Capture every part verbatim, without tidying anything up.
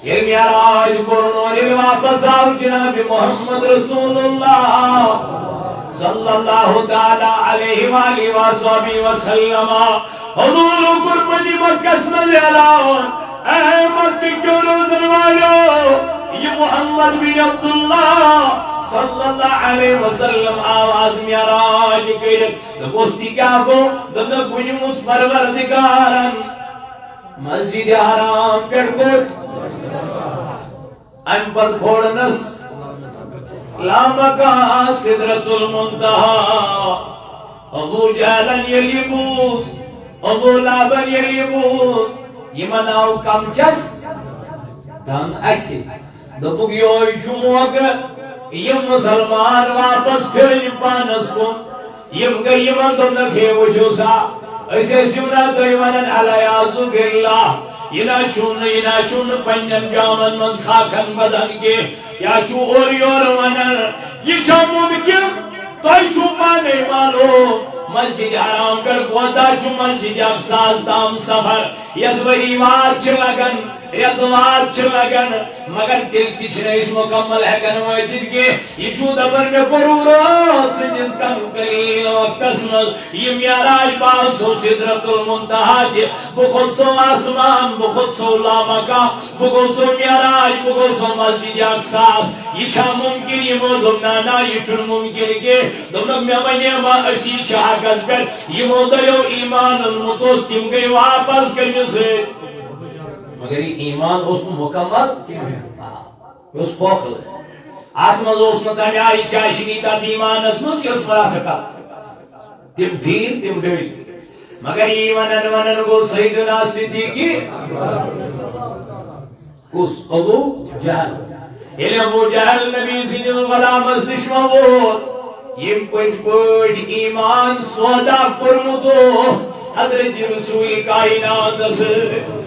ییٚلہِ معراج کوٚرُن اور ییٚلہِ واپس آو جناب محمد رسول اللہ صلی اللہ تعالیٰ علیہ وآلہ وصحبہ وسلم، حضور کوٚر مدینہ مکس منٛز اعلان، اے مکہ کیو روزن والو، یہ محمد بن عبداللہ صلی اللہ علیہ وسلم آو آز معراج کٔرِتھ۔ دوٚپُس، تہِ کیٛاہ گوٚو؟ دوٚپنَکھ، بہٕ نِمُس پروردگارن مسجد حرام پٮ۪ٹھ کوٚت؟ اَمہِ پتہٕ کھولنس لامکان سدرۃ المنتہا۔ ابو جہلن ییٚلہِ یہِ بوٗز، ابو لہبن ییٚلہِ یہِ بوٗز، یِمن آو کمچس دم اَتھِ۔ دوٚپُکھ، یِہوٚے چھُ موقعہٕ، یِم مُسلمان واپس پھِرٕنۍ پانس کُن۔ یِم گٔے، یِمن دوٚپنکھ، ہے، وٕچھِو سا، أسۍ ٲسِو نا تُہۍ ونان، العیاذ باللہ، یہِ نا چھُنہٕ، یہِ نا چھُنہٕ پننٮ۪ن جامن منٛز خاکن بدن کینٛہہ، یا چھُ اورٕ یورٕ ونان۔ یہِ چھا ممکن؟ تۄہہِ چھُو پانے معلوم، مسجد حرام پٮ۪ٹھ کوتاہ چھُ مسجد اقصاہس تام سفر، یتھ ؤری واد چھِ لگان، رٮ۪تہٕ واد چھِ لگان، مگر تیٚلہِ تہِ چھِنہٕ أسۍ مُکمل ہٮ۪کان وٲتِتھ کینٛہہ۔ یہِ چھُ دَپان، مےٚ کوٚروٕ رٲژ سٕنٛدِس کم قلیل وقتس منٛز یہِ معراج، بہٕ آوسو سدرۃ المنتہا تہِ، بہٕ کھوٚت سو آسمان، بہٕ کھوٚت سو لامکان، بہٕ گوٚو سو معراج، بہٕ گوٚو سو مسجد اقصاہس۔ یہِ چھا ممکن؟ یِمو دوٚپ، نہ، نہ، یہِ چھُنہٕ ممکن کینٛہہ۔ دوٚپنکھ، مےٚ وَنے ما أسی چھِ حقس پٮ۪ٹھ؟ یِمو دۄیو ایمان اوٚنمُت اوس، تِم گٔے واپس کٔمِس سۭتۍ؟ مگر یہِ ایمان اوس نہٕ مُکمل کینٛہہ۔ یہِ اوس کھوکھلہٕ۔ اتھ منٛز اوس نہٕ تمہِ آیہِ چاشنی تتھ ایمانس منٛز، یۄس منافقت۔ تِم پھیٖرۍ، تِم ڈٔلۍ۔ مگر یی ونان ونان گوٚو سیدنا صدیقی۔ کُس؟ ابو جہل۔ ییٚلہِ ابو جہل نبی سٕنٛدِس غلامس نِش ووت، ییٚمۍ پٔزۍ پٲٹھۍ ایمان سودا کوٚرمُت اوس حضرت رسول کائناتس سۭتۍ،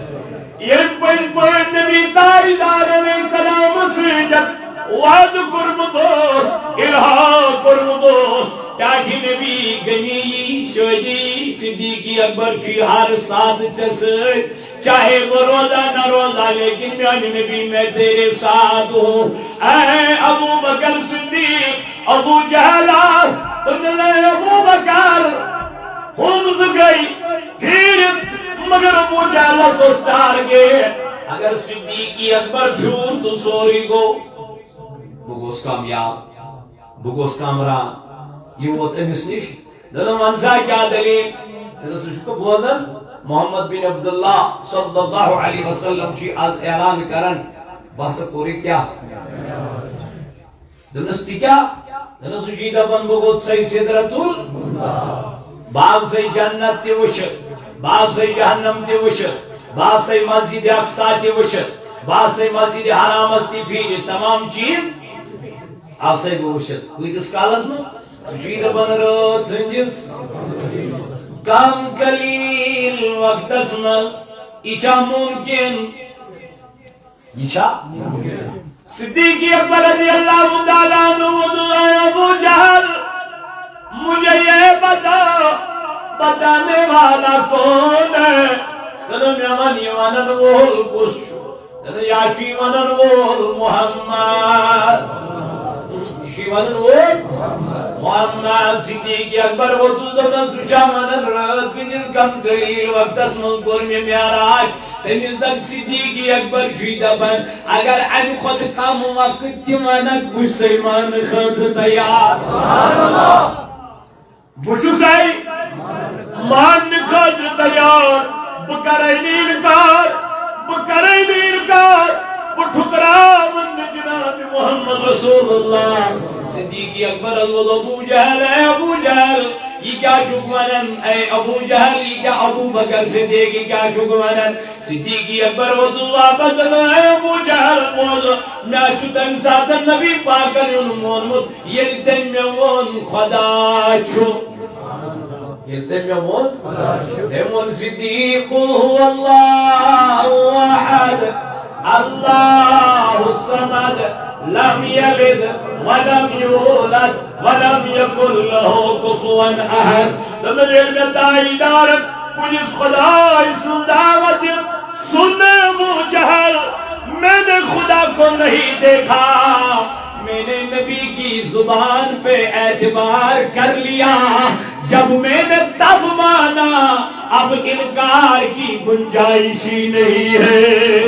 ییٚمۍ پٔزۍ پٲٹھۍ نبی تاجدار علیہ السلام سۭتۍ وعدٕ کوٚرمُت اوس، الحاق کوٚرمُت اوس، ٹاٹھہِ نبی غنی شٲدی صدیقی اکبر چھُے ہر ساتہٕ ژےٚ سۭتۍ۔ چاہے بہٕ روزا نہ روزا، لیکن میانہِ نبی، میں تیرے ساتھ ہوں۔ اے ابو بکر صدیق، ابو جہل آس، دوٚپنَس، اے ابو بکر، ہُم زٕ گٔے پھیٖرِتھ، مگر ابو جہلس اوس target۔ اگر صدیقی اکبر پھیوٗر تہٕ سورُے گوٚو، بہٕ گوس کامیاب، بہٕ گوس کامران۔ یہِ ووت أمِس نِش۔ دوٚپُن، وَن سا کیٛاہ دٔلیٖل؟ دوٚپنَس، ژٕ چھُکھ بوزان؟ محمد بن عبداللہ صلی اللہ علیہ وسلم چھُ آز اعلان کران، بہٕ ہسا کوٚرُے کیٛاہ؟ دوٚپنَس، تہِ کیٛاہ؟ دوٚپنَس، سُہ چھُے دَپان، بہٕ گوٚژھ سَے سِدرَتُل، بہٕ آو سَے جنت تہِ وٕچھِتھ، بہٕ آو سَے جہنم تہِ وٕچھِتھ، بہٕ آو سَے مسجد اقصی تہِ وٕچھِتھ، بہٕ آو سَے مسجد حرامس تہِ پھیٖرِتھ، تمام چیٖز آو سَے بہٕ وٕچھِتھ۔ کۭتِس کالس منٛز؟ سُہ چھُے دَپان رٲژ ہٕنٛدِس کم قلیل وقتس منٛز۔ یہِ چھا مُمکِن؟ یہِ چھا؟ صدیق اکبر رضی اللہ تعالیٰ عنہ ووٚن، اے ابو جہل، مجھے یہ بتا، بتانے والا کون ہے؟ دوٚپُن، مےٚ وَن، یہِ وَنن وول کُس چھُ؟ دوٚپُن، یا چھُ یہِ وَنن وول محمد۔ یہِ چھُ یہِ وَنن وول محمد۔ صدیق اکبر ووٚتُس، دوٚپنَس، سُہ چھا وَنان رٲژ ہٕنٛدِس کم قلیل وقتس منٛز کوٚر مےٚ معراج؟ تٔمِس دَپ صدیق اکبر چھُے دَپان، اگر اَمہِ کھۄتہٕ کم وقت تہِ وَنکھ، بہٕ چھُسَے ماننہٕ خٲطرٕ تیار۔ بہٕ چھُسَے ماننہٕ خٲطرٕ تیار، بہٕ کَرَے نہٕ اِنکار، بہٕ کَرَے نہٕ اِنکار، بہٕ ٹھُکراوَن نہٕ جناب محمد رسول اللہ۔ صدیق اکبر ووٚن، ابو جہل، اے ابو جہل، یہِ کیٛاہ چھُکھ وَنان؟ اے ابو جہل، یہِ کیٛاہ؟ ابو بکر صدیق، یہِ کیٛاہ چھُکھ وَنان؟ صدیق اکبر ووٚتُس واپس، دوٚپُن، اے ابو جہل، بوز، مےٚ چھُ تَمہِ ساتہٕ نبی پاکن یُن مونمُت، ییٚلہِ تٔمۍ مےٚ ووٚن، خدا چھُ۔ ییٚلہِ تٔمۍ مےٚ ووٚن، خدا چھُ۔ تٔمۍ ووٚن، صدیق، قل هو الله أحد، الله الصمد، لم يلد ولم يولد، ولم يكن له كفوا أحد۔ دوٚپُن، ییٚلہِ مےٚ تاجدارن پُلِس خداے سٕنٛز دعوت دِژ، سُن ابو جہل، میں نہیں دیکھا، میں نے نبی کی زبان پہ اعتبار کر لیا۔ جب میں نے تب مانا، اب انکار کی گنجائش ہی نہیں ہے۔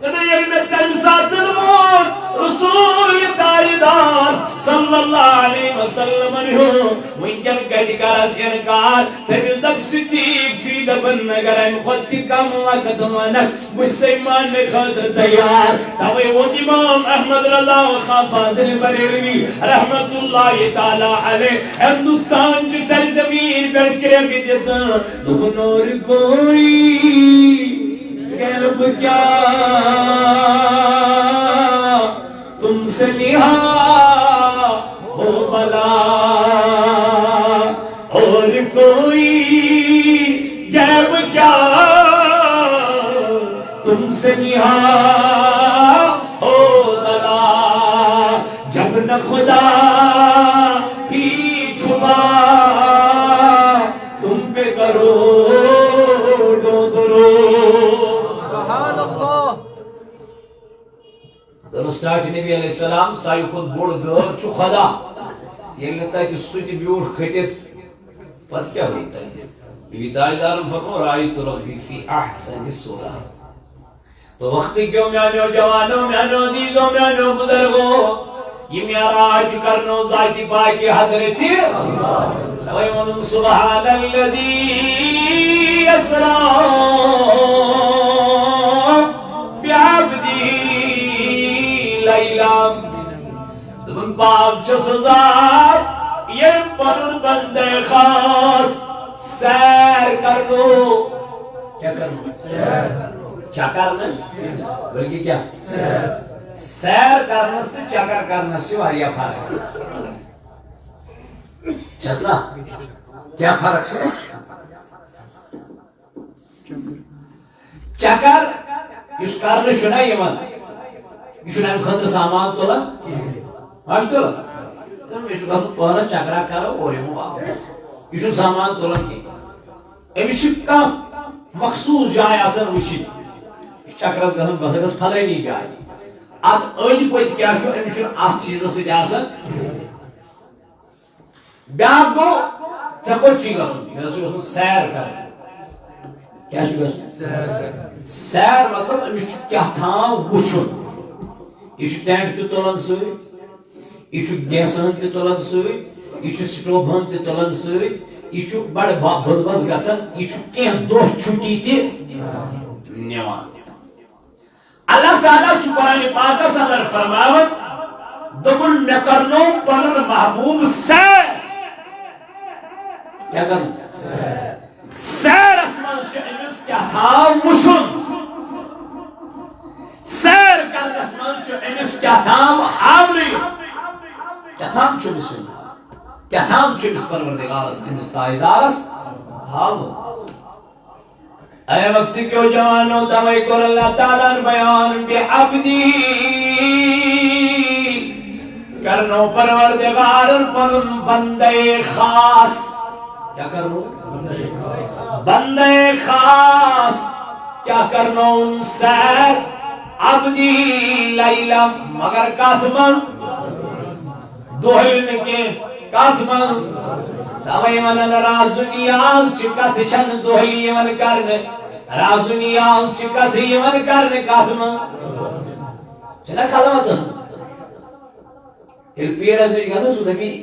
ییٚلہِ مےٚ تَمہِ ساتہٕ ووت رسول تاجدار صلی اللہ علیہ وسلم ہُنٛد، وٕنکٮ۪ن کَتہِ کَرس اِنکار؟ تٔمِس دوٚپ، صدیق چھُے دَپان، مگر اَمہِ کھۄتہٕ تہِ کم وقت وَنکھ، بہٕ چھُسے ماننہٕ خٲطرٕ تیار۔ تَوَے ووت امام احمد رضا خان فاضل بریلوی رحمت اللہ تعالیٰ علیہ ہندوستان چہِ سرزمین پٮ۪ٹھ کرٛٮ۪کھ دِژ۔ دوٚپُن، اور کوئی غیب کیا تم سے نہا ہو بھلا، اور کوئی غیب کیا تم سے نہا ہو بھلا، جب نہ خدا ہی چھپا تم پہ کروڑوں درود۔ سبحان اللہ۔ دوٚپمَس، ٹاٹھۍ نبی علیہ السلام، ساروی کھۄتہٕ بوٚڑ غٲب چھُ خدا۔ ییٚلہِ نہٕ تَتہِ سُہ تہِ بیوٗٹھ کھٔٹِتھ، پَتہٕ کیٛاہ گوٚو تَتہِ؟ نبی تاجدارَن فرموو، رأیت ربی فی احسن صورہ۔ تو وقت کیوں میانیو جوانو، میانیو عزیزو، میانیو بزرگو، یہِ معراج کرنو ذاتِ پاکِ حضرتِ۔ تَوَے ووٚنُن، سبحان الذی اسری بعبدہ لیلا۔ دوٚپُن، پاک چھُ سُہ ذات، ییٚمۍ پنُن بندے خاص سیر کرنو۔ کیٛاہ کرنو؟ چکر نہٕ، بلکہِ کیٛاہ؟ سیر کرنس تہٕ چکر کرنس چھِ واریاہ فرق۔ چھَس نا؟ کیٛاہ فرق چھِ؟ چکر یُس کرنہٕ چھُنہ یِوان، یہِ چھُنہٕ اَمہِ خٲطرٕ سامان تُلان کِہیٖنۍ۔ ما چھُ تُلان؟ تہٕ مےٚ چھُ گژھُن پانَس چکرا کرو، اورٕ یِمو واپس۔ یہِ چھُنہٕ سامان تُلان کِہیٖنۍ۔ أمِس چھِ کانٛہہ مخصوٗص جاے آسان وٕچھِنۍ۔ یہِ چھُ چکرس گژھان، بہٕ ہسا گژھٕ فلٲنی جایہِ۔ اَتھ أنٛدۍ پٔتۍ کیٛاہ چھُ، أمِس چھُنہٕ اَتھ چیٖزس سۭتۍ آسان۔ بیٛاکھ گوٚو، ژےٚ کوٚت چھُے گژھُن؟ مےٚ حظ چھُ گژھُن سیر کرنہِ۔ کیٛاہ چھُ گژھُن؟ سیر کرنہِ۔ سیر مطلب، أمِس چھُ کیٛاہ تام وُچھُن۔ یہِ چھُ ٹینٹ تہِ تُلان سۭتۍ، یہِ چھُ گیسہٕ ہن تہِ تُلان سۭتۍ، یہِ چھُ سٹوبہٕ ہن تہِ تُلان سۭتۍ، یہِ چھُ بڑٕ با-، بندوبست گژھان، یہِ چھُ کینٛہہ دۄہ چھُٹی تہِ نِوان۔ اللہ تعالیٰ چھُ قرآن پاکس اندر فرماوان، دوٚپُن، مےٚ کرنو پنُن محبوب سیر۔ کیٛاہ کرُن؟ سیرس منٛز چھُ أمِس کیٛاہ تام وُچھُن۔ سیر کرنس منٛز چھُ أمِس کیٛاہ تام ہاونہٕ یُن۔ کیٛاہ تام چھُ أمِس یُن۔ کیٛاہ تام چھُ أمِس پروردگارس، أمِس تاجدارس ہاونہٕ۔ اے وقت کیو جوانو، توے کوٚر اللہ تعالیٰ ہن بیان، بعبدی کرنو پروردگارن پنن بندے خاص۔ کیا کرنو؟ بندے خاص۔ کیا کرنو؟ سیر عبدی لیلا، مگر کتھ من؟ دۄہلہِ نہٕ کینٛہہ۔ کتھ منٛز؟ توے ونان، راز و نیاز چہِ کتھٕ چھنہٕ دۄہلہِ یِوان کرنہٕ۔ راز و نیاز چہِ کتھٕ یِوان کرنہٕ کتھ منٛز؟ چھنا خلوتس منٛز۔ ییٚلہِ پیٖرس نِش گژھو، سُہ دپی،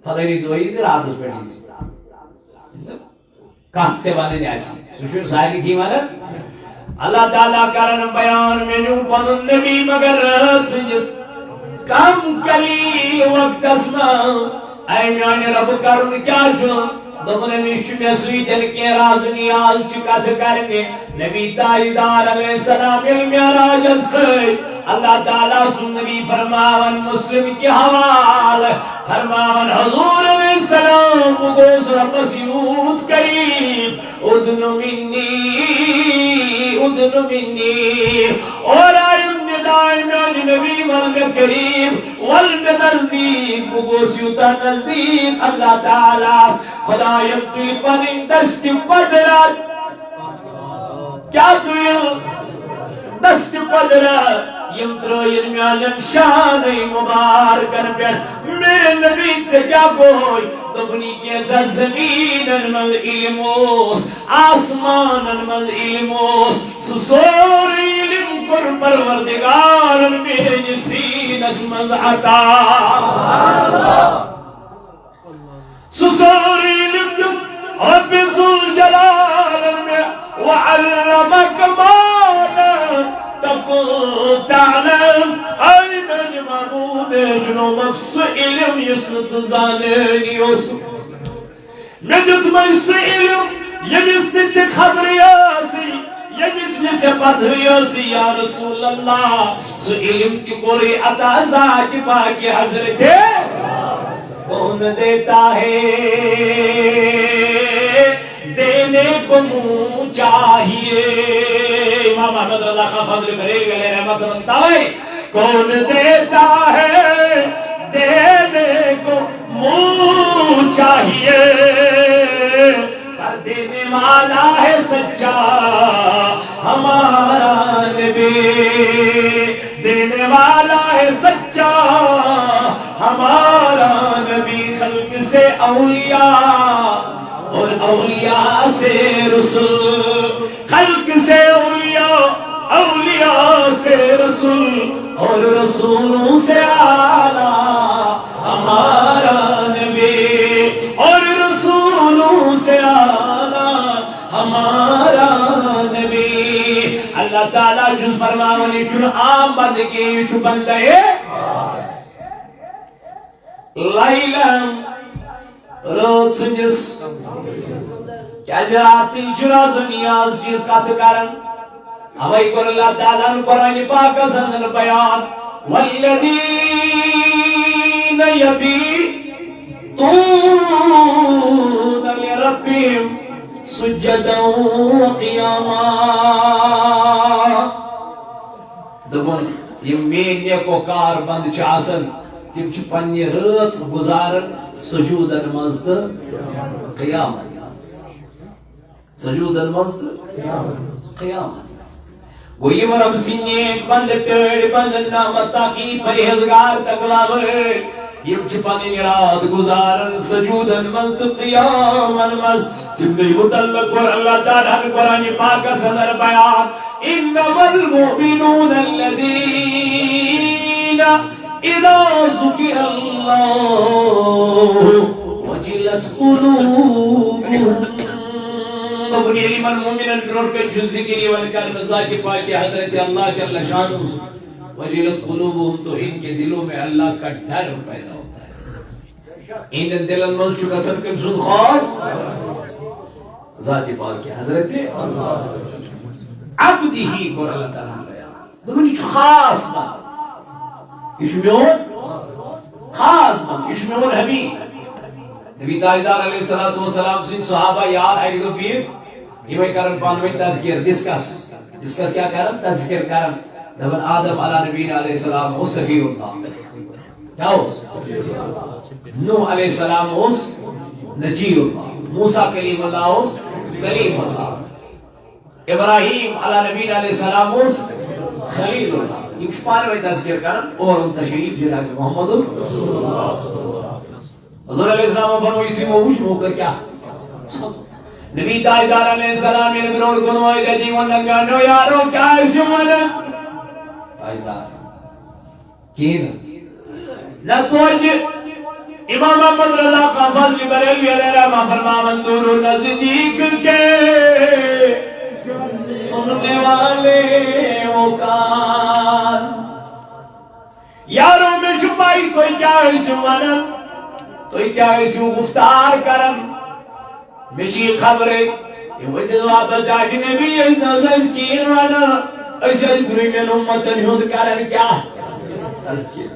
فلٲنی دۄہ یی زِ راتس پٮ۪ٹھ یی زِ۔ کتھ ژےٚ ونٕنۍ آسہِ، سُہ چھُنہٕ سارنٕے تھی ونان۔ اللہ تعالیٰ کرن بیان، مےٚ نیوٗ پنُن نبی مگر رٲژ ہٕنٛدِس کم قلیل وقتس منٛز۔ اے میانہِ رب، کرُن کیٛاہ چھُ؟ دوٚپُن، أمِس چھُ مےٚ سۭتۍ کینٛہہ راز و نیاز چہِ کتھٕ کرنہِ۔ نبی تاجدار علیہ السلام ییٚلہِ معراجس کھٔتۍ، اللہ تعالیٰ سُنٛد نبی فرماوان، مسلم کہِ حوالہٕ فرماوان، حضور علیہ السلام، بہٕ گوس ربس یوٗت قریب، ادن منی، ادن منی۔ اور آیم ندائے میانہِ نبی، ول مےٚ قریب، ول مےٚ نزدیٖک۔ بہٕ گوس یوٗتاہ نزدیٖک اللہ تعالیٰ ہس۔ خدایم، تُلۍ پنٕنۍ دستِ قدرت۔ کیٛاہ تُلۍ؟ دستِ قدرت، یِم ترٲیِن میانٮ۪ن شانَے مُبارکَن پٮ۪ٹھ۔ میٲنۍ نبی، ژےٚ کیٛاہ گوٚوے؟ دوٚپُن، یہِ کینٛژھا زٔمیٖنَن منٛز علم اوس، آسمانَن منٛز علم اوس، سُہ سورُے علم کوٚر پروردگارَن میٲنِس سیٖنَس منٛز عطا۔ سُہ سورُے علم دیُت رب ذوالجلالن مےٚ۔ وعلمك ما لم تكن تعلم۔ اے میانہِ محبوب، مےٚ ہیٚچھنووُکھ سُہ علم یُس نہٕ ژٕ زانٲنی اوسُکھ۔ مےٚ دیُتمَے سُہ علم ییٚمِس نہٕ ژےٚ خبرٕے ٲسٕے، ییٚمِچ نہٕ ژےٚ پتہٕے ٲسٕے، یا رسول اللہ۔ سُہ علم تہِ کوٚرُے عطا ذاتِ پاکہِ حضرتِ۔ کون دیتا ہے دینے کو منہ چاہیے۔ امام احمد رضا خان فاضل بریلوی علیہ رحمت بنتا ہے، کون دیتا ہے دینے کو منہ چاہیے، پر دینے والا ہے سچا ہمارا نبی، دینے والا ہے سچا ہمارا نبی۔ خلق سے اولیاء اور اولیاء سے رسول، خلق سے اولیاء، اولیاء سے رسول، اور رسولوں سے اعلیٰ ہمارا نبی، اور رسولوں سے اعلیٰ ہمارا نبی۔ اللہ تعالیٰ چھُ فرماوان، یہِ چھُنہٕ عام بندٕ کینٛہہ، یہِ چھُ بندے۔ لیلاً، رٲژ ہٕنٛدِس، کیٛازِ راتٕے چھُ رازُ نیاز چیٖز کتھٕ کران۔ اوے کوٚر اللہ تعالیٰ ہن قرآن پاکس اندر بیان، والذین یبیتون لربہم سجدا وقیاما۔ دوٚپُن، یِم میٲنۍ نیکوکار بندٕ چھِ آسان، تِم چھِ پننہِ رٲژ گُزاران سجوٗدن منٛز تہٕ قیامن منٛز۔ سجوٗدن منٛز تہٕ قیامن منٛز۔ گوٚو، یِم رۄب سٕنٛدۍ نیک بندٕ، ٹٲٹھۍ بندٕ، نامتقی، پرہیزگار، تقوی وٲلۍ، یِم چھِ پنٕنۍ راتھ گُزاران سجوٗدن منٛز تہٕ قیامن منٛز۔ تِمنٕے متعلق کوٚر اللہ تعالیٰ ہن قرآن پاکس اندر بیان، انما المؤمنون الذین اذا ذکر اللہ وجلت قلوبہم۔ دوٚپُن، ییٚلہِ یِمن مومنن برونٛٹھ کنہِ چھُ ذکر یِوان کرنہٕ ذاتِ پاکہِ حضرت اللہ جل شانہ، وجلت قلوبہم، تو ان کے دلوں میں اللہ کا ڈر پیدا ہوتا ہے۔ اِہِنٛدٮ۪ن دِلن منٛز چھُ گژھان کٔمۍ سُنٛد خوف؟ ذاتِ پاکہِ حضرت عبدہ۔ کوٚر اللہ تعالیٰ ہن بیان۔ دوٚپُن، یہِ چھُ خاص بندٕ۔ یہِ چھُ میون خاص بندٕ۔ یہِ چھُ میون حبیب۔ نبی تاجدار علیہ الصلوۃ والسلام سٕنٛدۍ صحابہ یار اَکہِ دۄہ بِہِتھ یِمے کران پانہٕ ؤنۍ تذکر، ڈسکس۔ ڈسکس کیٛاہ کران؟ تذکر کران۔ دپان، آدم علیٰ نبینا علیہ السلام اوس صفی اللہ۔ کیٛاہ اوس؟ نوح علیہ السلام اوس نجی اللہ، موسیٰ کلیم اللہ اوس کلیم اللہ، ابراہیم علیٰ نبینا علیہ السلام اوس خلیل اللہ۔ یِم چھِ پانہٕ ؤنۍ تذکر کران، اور اوٚن تشریف جناب محمد رسول اللہ۔ حضور علیہ السلام فرموو، یُتھُے مےٚ وُچھ، مےٚ کٔر کیٛاہ؟ نبی تاجدار علیہ السلام ییٚلہِ برونٛٹھ کُن وٲتۍ، اَتی ووٚن نہٕ میٛانیو یارو، کیٛاہ ٲسِو وَنان؟ تاجدار۔ کِہیٖنۍ نہٕ۔ نہ توتہِ امام احمد رضا خان فاضلی بریلوی علیہ رحمہ فرماوان، دور و نزدیک کے سننے والے وہ کان۔ یارو، مےٚ چھُ پَے تُہۍ کیٛاہ ٲسِو وَنان، تُہۍ کیٛاہ ٲسِو گُفتار کران۔ مےٚ چھِ یہِ خبرٕے، یہِ ؤتھِتھ واپس ڈاکٹر نبی، أسۍ نہ حظ ٲسۍ کِہیٖنۍ وَنان، أسۍ ٲسۍ برٛونٛہمٮ۪ن اُمتن ہُنٛد کران کیٛاہ؟ تذکرٕ۔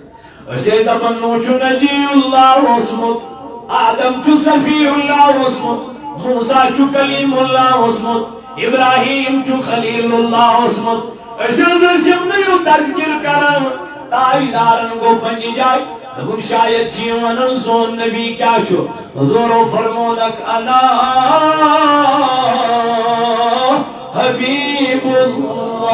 أسۍ ٲسۍ دَپان، نوح چھُ نجی اللہ اوسمُت، آدم چھُ صفی اللہ اوسمُت، موسیٰ چھُ کلیم اللہ اوسمُت، ابراہیم چھُ خلیل اللہ اوسمُت۔ أسۍ حظ ٲسۍ یِمنٕے ہُنٛد تذکرٕ کران۔ تاجدارن گوٚو پننہِ جایہِ۔ دوٚپُن، شاید چھِ یِم وَنان، سون نبی کیٛاہ چھُ؟ حضوٗرو فرموونکھ، انا حبیب اللہ۔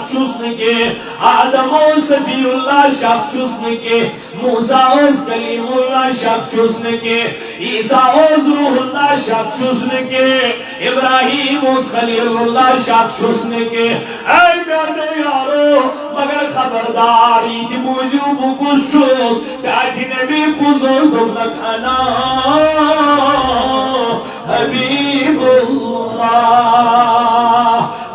چھُس نہٕ کینٛہہ۔ آدم اوس صفی اللہ، شک چھُس نہٕ کینٛہہ۔ موسیٰ اوس کلیم اللہ، شک چھُس نہٕ کینٛہہ۔ عیسیٰ اوس روح اللہ، شک چھُس نہٕ کینٛہہ۔ ابراہیم اوس خلیل اللہ، شک چھُس نہٕ کینٛہہ۔ اے میانیو یارو، مگر خبردار، یہِ تہِ بوٗزِو، بہٕ کُس چھُس۔ ٹاٹھہِ نبی کُس اوس؟ دوٚپنکھ، انا حبیب اللہ۔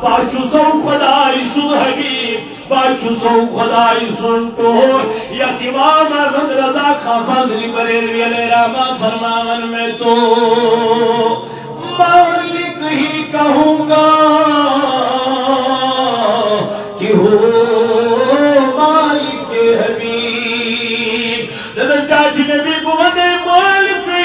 بہٕ چھُسو خۄداے سُنٛد حبیب، بہٕ چھُسو خۄداے سُنٛد ٹوٹھ۔ یتھ امام احمد رضا خان فاضلی بریلوی علیہ رحمہ فرماوان، میں تو مالک ہی کہوں گا کہ ہو مالک حبیب۔ دپان، ٹاٹھہِ نبی، بہٕ ونے مالکٕے،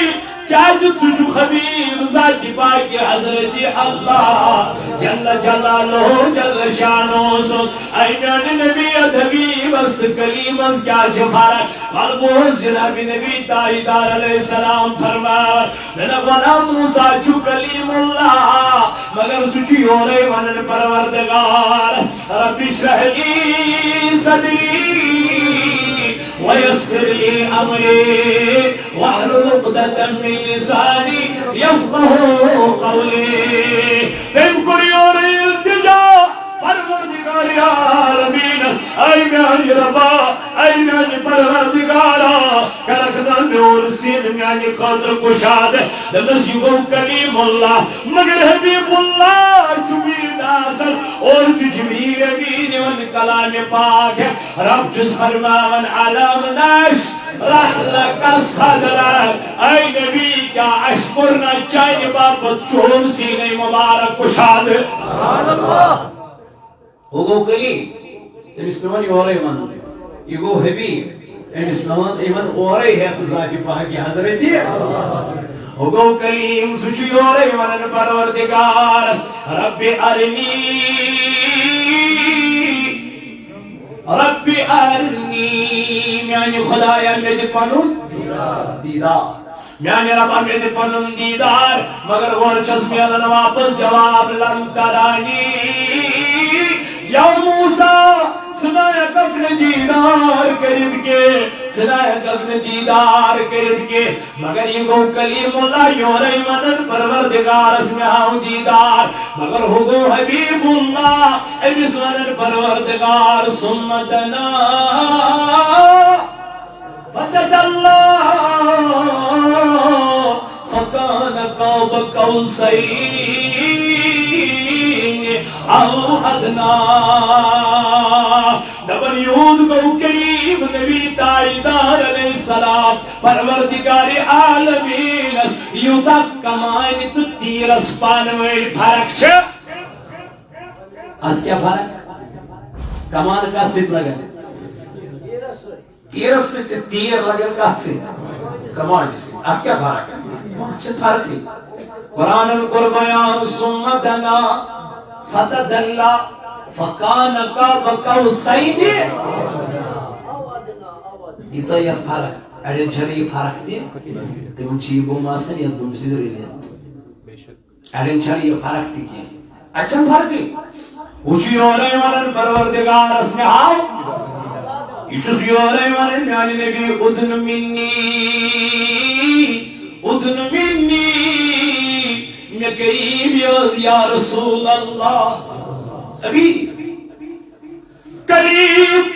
کیازِ ژٕ چھُکھ حبیب ذاتِ پاکِ حضرت اللہ جل جلالہ جل شانہ سُنٛد۔ اے میانہِ نبی، اتھ حبیبس تہٕ کلیمس کیاہ چھِ فرق؟ ولہٕ بوز جناب نبی تاجدار علیہ السلام فرمان۔ مےٚ دوٚپ، وَنان، موسیٰ چھُ کلیم اللہ، مگر سُہ چھُ یورے وَنان پروردگارس، رب اشرح لی صدری ویسر لی امری واحلل عقدۃ من لسانی یفقہوا قولی۔ تٔمۍ کوٚر یورے التجا، پروردگار عالمینس، اے میانہِ ربا، اے میانہِ پروردگارا، کرکھ نا میون سیٖنہٕ میانہِ خٲطرٕ کُشاد۔ دوٚپنس، یہِ گوٚو کلیم اللہ، مگر حبیب اللہ چھُ بیٖد آسان۔ اورٕ چھُ جبریل امین یِوان کلامِ پاک ہٮ۪تھ۔ رب چھُس فرماوان، الم نشرح لک صدرک۔ اے نبی، کیٛاہ اَسہِ کوٚر نہ چانہِ باپتھ چون سیٖنَے مُبارک کُشاد؟ ہُہ گوٚو کلیم، تٔمِس پٮ۪وان یورَے وَنُن۔ یہِ گوٚو حبیب، أمِس پٮ۪وان یِمَن اورَے ہٮ۪تھ ذاتِ پاکِ حضرتِ۔ ہُہ گوٚو کلیم، سُہ چھُ یورَے وَنان پروردگارَس، رب ارنی، رب ارنی، میانہِ خدایا، مےٚ دِ پنُن دیدار۔ میانہِ ربا، مےٚ دِ پنُن دیدار۔ مگر اورٕ چھَس میلان واپس جواب، لن ترانی۔ یا موسیٰ، ژٕ نہ ہٮ۪ککھ نہٕ دیدار کٔرِتھ کینٛہہ، ژٕ نہ ہٮ۪ککھ نہٕ دیدار کٔرِتھ کینٛہہ۔ مگر یہِ گوٚو کلیم اللہ یورے ونان پروردگارس مےٚ ہاو دیدار، مگر ہُہ گوٚو حبیب اللہ، أمِس ونان پروردگار ثم دنا فتدلی فکان قاب قوسین او ادنی۔ دپان یوٗت گوٚو کریم نبی تاجدار علیہ السلام پروردگار عالمینس یوٗتاہ کمانہِ تہٕ تیٖرس پانہٕ ؤنۍ فرق چھِ۔ اتھ کیٛاہ فرق؟ کمان کتھ سۭتۍ لگان؟ تیٖرس سۭتۍ تہٕ تیٖر لگان کتھ سۭتۍ؟ کمانہِ سۭتۍ۔ اتھ کیٛاہ فرق؟ اتھ چھِ فرقٕے۔ قرآنن کوٚر بیان، ثم دنا فتدلی فکان قاب قوسین۔ ییٖژاہ یتھ فرق، اڑٮ۪ن چھنہٕ یہِ فرق تہِ، تِمن چھِ یہِ بۄم آسان یتھ بۄمہِ سۭتۍ رٔلِتھ۔ اڑٮ۪ن چھنہٕ یہِ فرق تہِ کینٛہہ۔ اتہِ چھنہٕ فرقٕے۔ ہُہ چھُ یورے ونان پروردگارس مےٚ ہاو۔ یہِ چھُس یورے ونان میانہِ نبی، ادن منی، ادن منی، مےٚ قریب یہِ، یا رسول اللہ۔ ابھی قریب،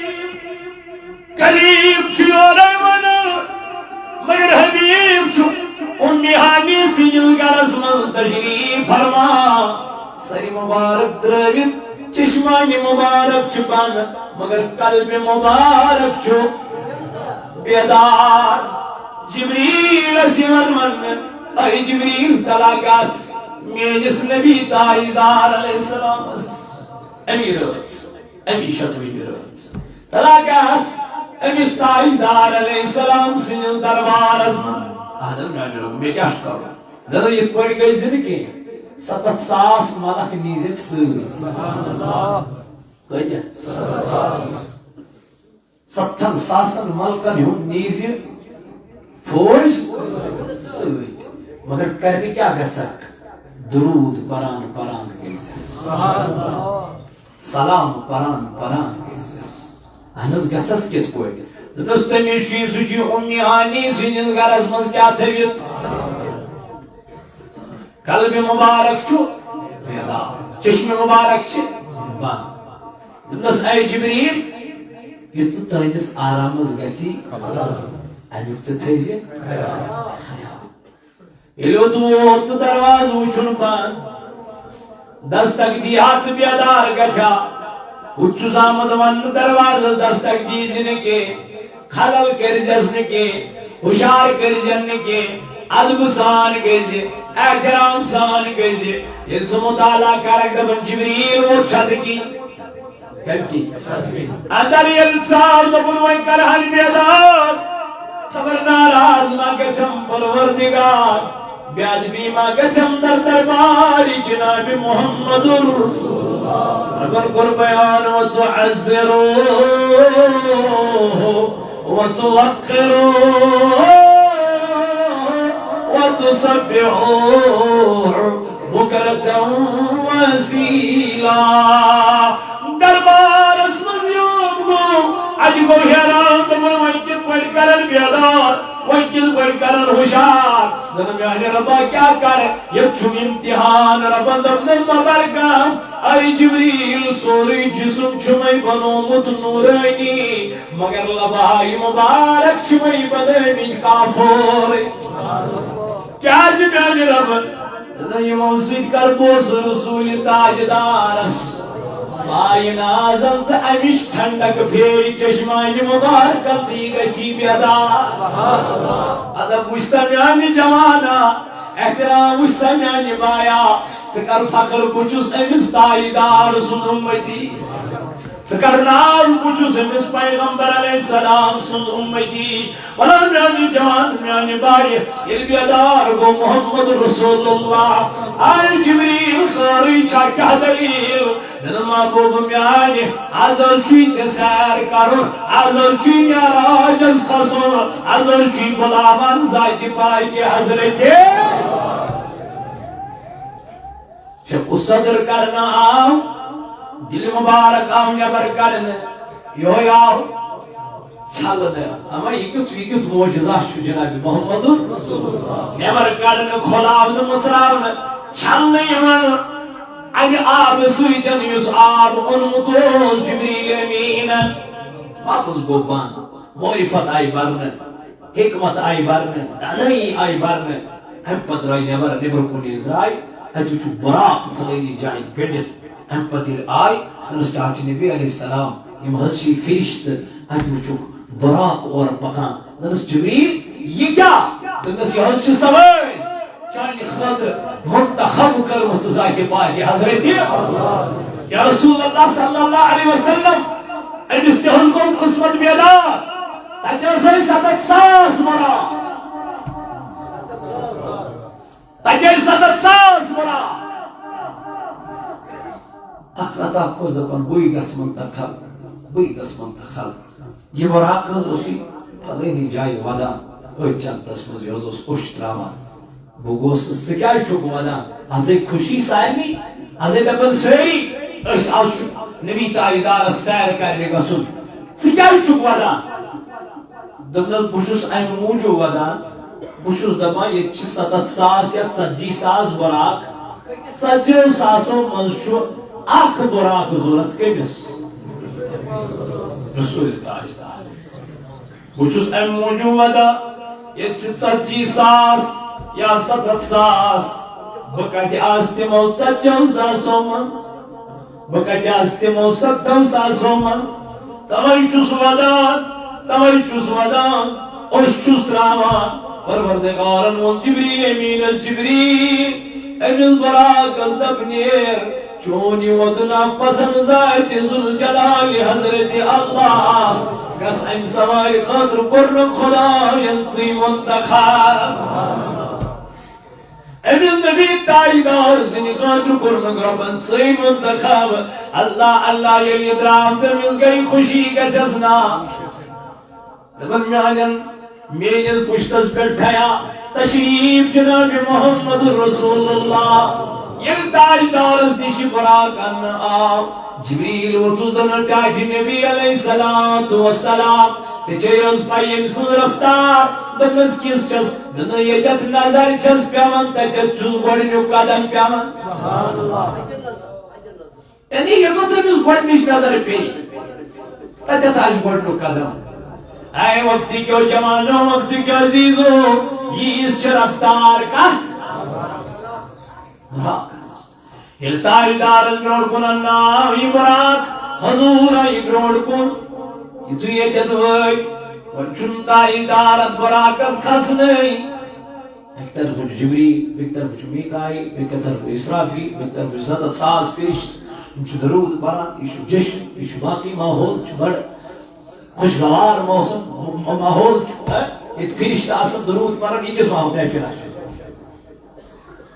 قریب چھُ یورے ونان، مگر حبیب چھُ اُمِ ہانی سٕنٛدِس گرس منٛز تشریف فرما۔ سرِ مبارک ترٲوِتھ چشمانِ مبارک چھُ بنٛد، مگر قلبِ مبارک چھُ بیدار۔ جبریلس یِوان وننہٕ، اے جبریل، تلا گژھ میٲنِس نبی تاجدار علیہ السلامس۔ امی رٲژ، امی شتوُہمہِ رٲژ۔ تلا گژھ أمِس تاجدار علیہ السلام سٕنٛدِس دربارس منٛز۔ اہن حظ، میانہِ رب، مےٚ کیٛاہ چھُ کرُن؟ دَپان، یِتھ پٲٹھۍ گٔژھۍ نہٕ کینٛہہ۔ ستتھ ساس ملک نیٖزٮ۪کھ سۭتۍ۔ کۭتیاہ؟ ستتھ ساسن ملکن ہُنٛد نیٖزِ فوج سۭتۍ۔ مگر کرنہِ کیٛاہ گژھکھ؟ درود پران پران گٔژھِس۔ سلام پران پران گٔژھِس۔ اہن حظ، گژھس کِتھ پٲٹھۍ؟ دوٚپنَس، تٔمِس چھُ، سُہ چھُ اُمہِ ہانی سٕنٛدِس گرس منٛز کیٛاہ تھٲوِتھ؟ قلبِ مبارک چھُ بیدار، چشمِ مبارک چھِ بنٛد۔ دوٚپنَس، اے جبریل، یُتھ نہٕ تُہٕنٛدِس آرامس گژھِ، امیُک تہِ تھٲیزِ خیال۔ ییٚلہِ اوٚت ووت تہٕ دروازٕ وُچھُن بنٛد، دستک دی ہا تہٕ بیدار گژھِ ہا۔ ہُتہِ چھُس آمُت وننہٕ، دروازس دستک دیٖزِ نہٕ کینٛہہ، خلل کٔرۍزٮ۪س نہٕ کینٛہہ، ہُشار کٔرۍزٮ۪ن نہٕ کینٛہہ، ادبہٕ سان گٔژھۍ زِ، احترام سان گٔژھۍ زِ۔ ییٚلہِ ژٕ مطالعہ کرکھ، دپان، جبریل ووت چھتہٕ کِنۍ۔ کمہِ کِنۍ؟ اندر ییٚلہِ ژاو، دوٚپُن، وۄنۍ کرہن بیدار، خبر ناراض ما گژھم پروردگار، بے ادبی ما گژھم در دربار جناب محمد۔ ربن کوٚر بیان، وتعزروه وتوقروه وتسبحوه بكرة وأصيلا۔ دربارس منٛز یُن گوٚو، اَتہِ گوٚو حیران، دوٚپُن، وۄنۍ کِتھ پٲٹھۍ کرن بیدار، وۄنۍ کِتھ پٲٹھۍ کرن ہُشار؟ دوٚپُن، میانہِ رۄبا، کیٛاہ کرٕ؟ ییٚتہِ چھُم امتحان۔ رۄبن دوٚپنَس، مہ بر غم، اے جبریل، سورُے جسم چھُمے بنومُت نورانی، مگر لبہٕ ہائے مبارک چھِمے بنٲومٕتۍ کافر۔ کیازِ میانہِ ربن؟ نہ یِمو سۭتۍ کر بوس رسول تاجدارس پایہِ نازن تہٕ امِچ ٹھنڈک پھیرِ چشمانہِ مبارکن تہٕ یہِ گژھی بیدار۔ ادب وٕچھ سا میانہِ جوانا، احترام وٕچھ سا میانہِ بایا، ژٕ کر فخر بہٕ چھُس أمِس تاجدار سُنٛد اُمتی۔ ژٕ کر ناز بہٕ چھُس أمِس پیغمبر علیہ السلام سُنٛد اُمتی۔ وَلہٕ میانہِ جوان، میانہِ بایہِ، ییٚلہِ بیدار گوٚو محمد رسول اللہ، آے جبریل، خٲرٕے چھا، کیٛاہ دٔلیٖل؟ دوٚپُن، محبوب میانہِ، از حظ چھُے ژےٚ سیر کرُن، از حظ چھُے معراجس کھسُن، از حظ چھُے بُلاوان ذاتِ پاکہِ حضرتِ۔ چھُ صدر کرنہٕ آو، دِلہِ مبارک آو نٮ۪بر کرنہٕ، یِہوٚے آو چھلنہٕ۔ اما یہِ کیُتھ، یہِ کیُتھ معجزہ چھُ جناب محمد؟ نٮ۪بر کرنہٕ، کھۄلاونہٕ، مٕژراونہٕ، چھلنہٕ یِوان امہِ آبہٕ سۭتۍ، یُس آب اوٚنمُت اوس جبریل امیٖنن۔ واپس گوٚو بند، معرفت آیہِ برنہٕ۔ حکمت آیہِ برنہٕ، دانٲیی آیہِ برنہٕ۔ امہِ پتہٕ درٛاے نٮ۪بر، نٮ۪برٕ کُن ییٚلہِ درٛاے، اتہِ وُچھُکھ براق فلٲنی جایہِ گٔنڈِتھ۔ امہِ پتہٕ ییٚلہِ آے، دوٚپنس، ٹاٹھۍ نبی علیہ السلام، یِم حظ چھِ فرشتہٕ۔ اتہِ وُچھُکھ براق اورٕ پکان۔ دوٚپنس، جبریل، یہِ کیٛاہ؟ دوٚپنس، یہِ حظ چھِ سوٲرۍ۔ چانہِ خٲطرٕ منتخب کٔرمٕژ ذاتِ پاکہِ حضرتِ۔ یا رسول اللہ صلی اللہ علیہ وسلم، أمِس تہِ حظ گوٚو قسمت بیدار۔ تَتہِ حظ ٲسۍ ستتھ ساس براق۔ تَتہِ ٲسۍ ستتھ ساس براق۔ اکھ نتہٕ اکھ اوس دپان، بٕے گژھٕ منتخب، بٕے گژھٕ منتخب۔ یہِ براق حظ اوسُے فلٲنی جایہِ ودان، أتھۍ جنتس منٛز، یہِ حظ اوس اوٚش تراوان۔ بہٕ گوس نہٕ، ژٕ کیازِ چھُکھ ودان؟ ازے خوشی سارنٕے، ازے دپان سٲری، أسۍ آز چھُ نبی تاجدارس سیر کرنہِ گژھُن، ژٕ کیازِ چھُکھ ودان؟ دوٚپنس، بہٕ چھُس امہِ موٗجوٗب ودان، بہٕ چھُس دپان، ییٚتہِ چھِ ستتھ ساس یا ژتجی ساس براق، ژتجیو ساسو منٛز چھُ اکھ براق ضروٗرت کٔمِس؟ رسول تاجدار۔ بہٕ چھُس امہِ موٗجوٗب ودان، ییٚتہِ چھِ ژتجی ساس یا ستتھ ساس، بہٕ کتہِ آسہٕ تِمو ژتجیو ساسو منٛز؟ بہٕ کتہِ آسہٕ تِمو ستتھو ساسو منٛز؟ توے چھُس ودان، توے چھُس ودان، أچھ چھُس تراوان۔ پروردگارن ووٚن جبریل امیٖنس، جبریل، أمِس براقس دپ، نیر، چون یہِ وۄدُن آو پسند ذاتِ ذوالجلال حضرتِ اللہس۔ گژھ امہِ سوارِ خٲطرٕ کوٚرنکھ خداین ژٕے منتخب۔ أمِس نبی تاجدار سٕنٛدِ خٲطرٕ کوٚرنکھ رۄبن ژٕے منتخب۔ اللہ اللہ ییٚلہِ یہِ درٛاو، تٔمِس گٔے خوشی، گژھٮ۪س نا۔ دپان، میانٮ۪ن، میٲنِس پُشتس پٮ۪ٹھ تھیا تشریف جناب محمد رسول اللہ۔ ییٚلہِ تاجدارس نِش یہِ براق اننہٕ آو، جبریل ووٚتھُس، دوٚپُن، "ٹاٹھہِ نبی علیہ الصلوۃ والسلام، ژےٚ چھے حظ پَے ییٚمہِ سٕنٛز رفتار؟" دوٚپنَس، "کِژھ چھَس؟" دوٚپُن، "ییٚتٮ۪تھ نظر چھَس پٮ۪وان، تَتٮ۪تھ چھُس گۄڈٕنیُک قدم پٮ۪وان۔" یعنی یوٚتَتھ تٔمِس گۄڈٕنِچ نظر پیٚیہِ، تَتٮ۪تھ آسہِ گۄڈٕنیُک قدم۔ اے وقتٕکیو جوانو، وقتٕکیو عزیزو، ییٖژ چھِ رفتار کَتھ؟ براقس۔ ییٚلہِ تاجدارس برونٛٹھ کُن اننہٕ آو یہِ براق، حضور آیہِ برونٛٹھ کُن۔ یُتھُے ییٚتٮ۪تھ وٲتۍ، وۄنۍ چھُنہٕ تاجدار اتھ براقس کھسنٕے۔ اکہِ طرفہٕ چھُ جبریل، بیٚکہِ طرفہٕ چھُ میکائیل، بیٚکہِ طرفہٕ اسرافیل، بیٚکہِ طرفہٕ چھُ ستتھ ساس فرشتہٕ۔ یِم چھِ درود پران، یہِ چھُ جشن، یہِ چھُ باقٕے ماحول، چھُ بڑٕ خوشگوار موسم، م-، ماحول چھُ، ہہ؟ ییٚتہِ فرشتہٕ آسن درود پران، یہِ کیُتھ ماحول محفل آسہِ؟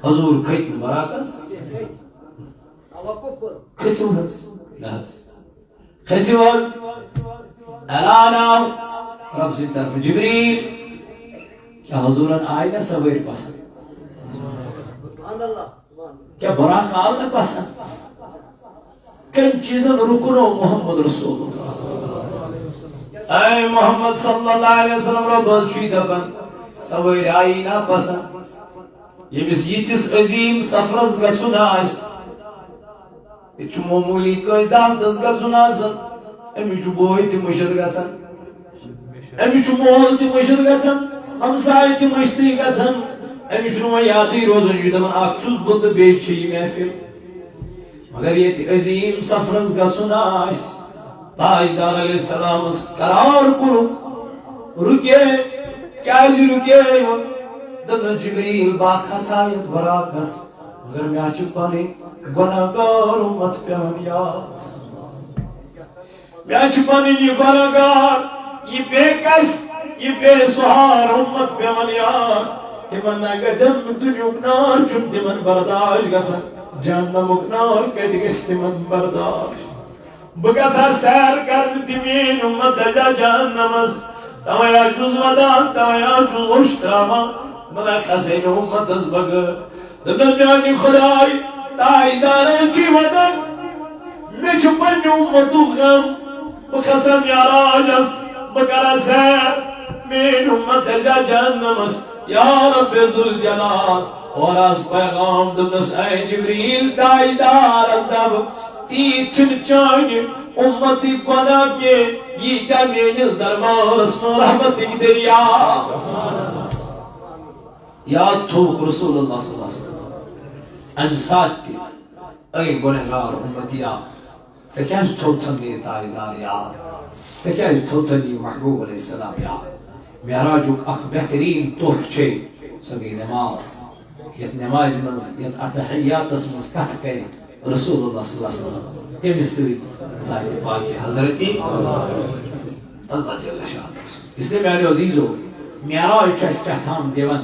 حضور کھٔتۍ نہٕ براقس۔ کھٔسِو حظ۔ نہ حظ۔ کھٔسِو حظ۔ اعلان آو رب سٕنٛدِ طرفہٕ، جبریل، کیٛاہ حضوٗرن آیہِ نہ سوٲرۍ پسنٛد؟ کیٛاہ براق آو نہ پسنٛد؟ کٔمۍ چیٖزن رُکنو محمد رسول اللہ؟ اے محمد صلی اللہ علیہ وسلم، رب حظ چھُے دپان، سوٲرۍ آیی نا پسنٛد؟ ییٚمِس یِتھِس عظیٖم سفرس گژھُن آسہِ، ییٚتہِ چھُ معموٗلی کٲنٛسہِ دعوتس گژھُن آسان، أمِس چھُ بوے تہِ مٔشِتھ گژھان۔ أمِس چھُ مول تہِ مٔشِتھ گژھان، ہمسایہِ تہِ مٔشتٕے گژھان۔ أمِس چھُنہٕ وۄنۍ یادٕے روزان، یہِ چھُ دَپان، "اَکھ چھُس بہٕ تہٕ بیٚیہِ چھِ یہِ محفِل۔" مگر ییٚتہِ عظیٖم سفرس گژھُن آسہِ، تاجدار علیہ السلامس قرار کوٚرُکھ، رُکے۔ کیٛازِ رُکے وۄنۍ؟ دوٚپنس، "جبریٖل، بہٕ کھسہٕ ہا یتھ براقس، مگر مےٚ چھِ پنٕنۍ گۄناہگار اُمت پٮ۪وان یاد۔" مےٚ چھِ پنٕنۍ یہِ گۄناہگار، یہِ بے کس، یہِ بے سہار اُمت پٮ۪وان یاد۔ تِمن نہ گژھن نہٕ دُنیُک نار، چھُنہٕ تِمن برداش گژھان۔ جہنمُک نار کتہِ گژھِ تِمن برداش؟ بہٕ گژھٕ ہا سیر کرنہٕ، تہِ میٲنۍ اُمت دزیا جہنمس۔ توے ہا چھُس ودان، توے ہا چھُس اوٚش تراوان، بہٕ نہ کھسے نہٕ اُمتس بغٲر۔ دوٚپنس، میانہِ خداے، تاجدارن چھُے ودان، مےٚ چھُ پننہِ اُمتُک غم۔ بہٕ کھسا معراجس، بہٕ کرا سیر، میٲنۍ اُمت دزیا جہنمس۔ یا رب ذوالجلال، اورٕ آس پیغام، دوٚپنس، اے جبریل، تاجدارس دب، تیٖتۍ چھِنہٕ چانہِ اُمتٕکۍ گۄناہ کینٛہہ، ییٖتیٛاہ میٲنِس دربارس منٛز رحمتٕکۍ دریا۔ یاد تھووُکھ رسول اللہ صلی اللہ علیہ وسلم۔ امہِ ساتہٕ تہِ أے گۄنہگار اُمتی آ، ژےٚ کیٛازِ تھوٚوتھن نہٕ یہِ تاجدار یاد؟ ژےٚ کیٛازِ تھوٚوتھن یہِ محبوب علیہ السلام یاد؟ معراجُک اکھ بہتریٖن تحفہٕ چھے، سۄ گٔے نماز۔ یتھ نمازِ منٛز، یتھ اتحیاتس منٛز کتھ کرِ رسول اللہ صلی اللہ علیہ وسلم، کٔمِس سۭتۍ؟ ذاتِ پاکہِ حضرتی اللہ جل شانہ۔ اس لیے میانیو عزیزو، معراج چھُ اَسہِ کیٛاہ تام دِوان،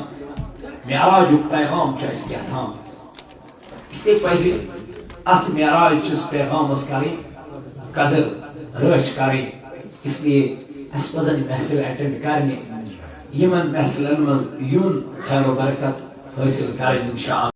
معراجُک پیغام چھُ اَسہِ کیٛاہ تام۔ اس لیے پزِ اتھ معراج کِس پیغامس کرٕنۍ قدر، رٲچھ کرٕنۍ۔ اس لیے اَسہِ پزن محفل اٹینڈ کرنہِ، یِمن محفلن منٛز یُن، خیر و برکت حٲصِل کرٕنۍ انشاءاللہ۔